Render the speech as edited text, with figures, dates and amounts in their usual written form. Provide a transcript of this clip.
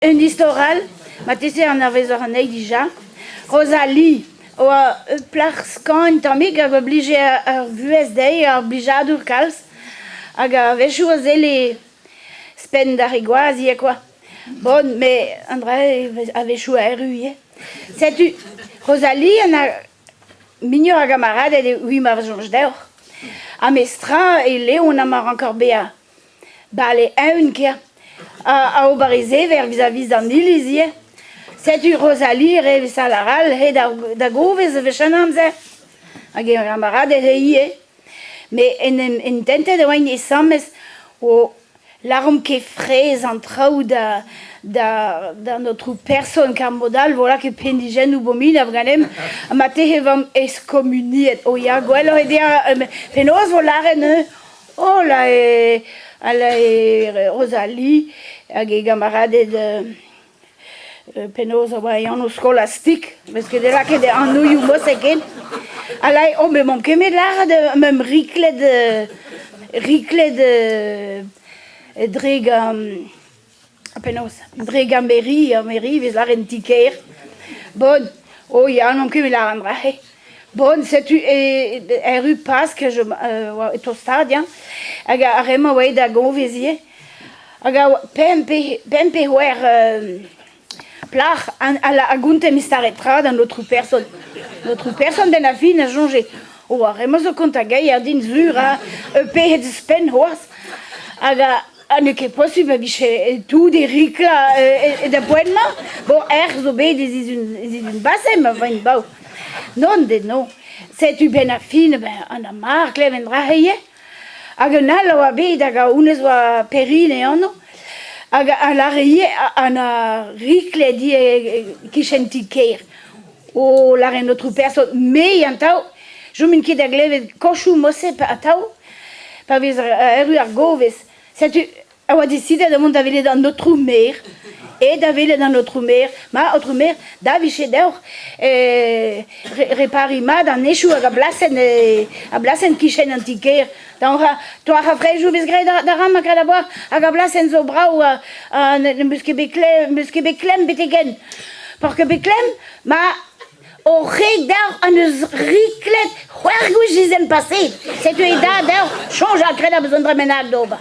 Un istor all, marteze anavezoc'h anezhi dija, Rosalie oa ur plac'h skañv un tammig hag a blije ar vuhez dezhi, ar blijadur kalz, hag a-wechoù a selle spenn d'ar re gwaz ivez kwa. Bon, met an dra-se a-wechoù a erru ivez. Setu Rosalie en a muioc'h a gamaraded eo eo ma soñj deoc'h. Ha mestra e Leon amañ 'rankoc'h bezañ. Bale eeun kea a ober e zever vis-à-vis d'an iliz ivez. Setu Rosalie re Salarall he da govez e wech an amzer. Hag e gamaraded eo ivez. Met en em intentet e oaint asambles o lâromp ket fraezh an traoù da da d'an aotrou person kar mod all 'vo lakaet pennijennoù abominabl ganemp ha marteze e vamp eskomuniet. O ya, gwelloc'h eo dezhañ penaos 'vo lâret neuze? Oh là eo Rosalie hag e gamaraded penaos a oa e anv Skolastik, 'meus ket lakaet e anvioù morse ken. Ha là oh me 'maomp ket met lâret meump riklet riklet dre penaos dre gameri, ar meri 'vez lâret en ti-kêr. Bon, oh ya n'on ket bet lâret an dra-se. Bon, setu erru Pask oa e tostaat ya, hag ar re-mañ oa aet da goñvez ivez. Hag a oa pemp pe pemp pe c'hwec'h plac'h a gonte mistaret tra d'an aotrou person. An aotrou person benn ar fin a soñje oh ar re-mañ zo kontañ geier din sur ha ur pec'hed ouzhpenn c'hoazh. Hag Ha n'eo ket posubl a vije tout e riklañ da poent-mañ. Bon, erc'h zo bet e sizhun, e sizhun base, ma voint bav. Non, de non. Setu benn ar fin, ben, an amar klev en dra ivez. Hag un all a oa bet hag a honnezh oa Perrine e anv. Hag a lâre ivez an a riklet ivez e-kichen ti-kêr. O lâre an aotrou person, me atav, 'chomin ket da glevet kochoù morse atav, pa vez erru ar govez. Setu a oa desidet da vont da welet an aotrou maer. Aet da welet an aotrou maer. Ma, aotrou maer, da vije deoc'h repariñ mat an hechoù hag a blasenn a blasenn kichen an ti-kêr. Da toa ar frejoù 'vez graet da ram hag da boar hag ar blasenn zo brav ha n'em eus ket bet klemm, 'm eus ket bet klemm betek-henn. P'oc'h ket bet klemm, ma ho re deoc'h an eus riklet c'hwec'h gwech ez paseet. Setu e da deoc'h soñjal kredabl zo un dra bennak d'ober.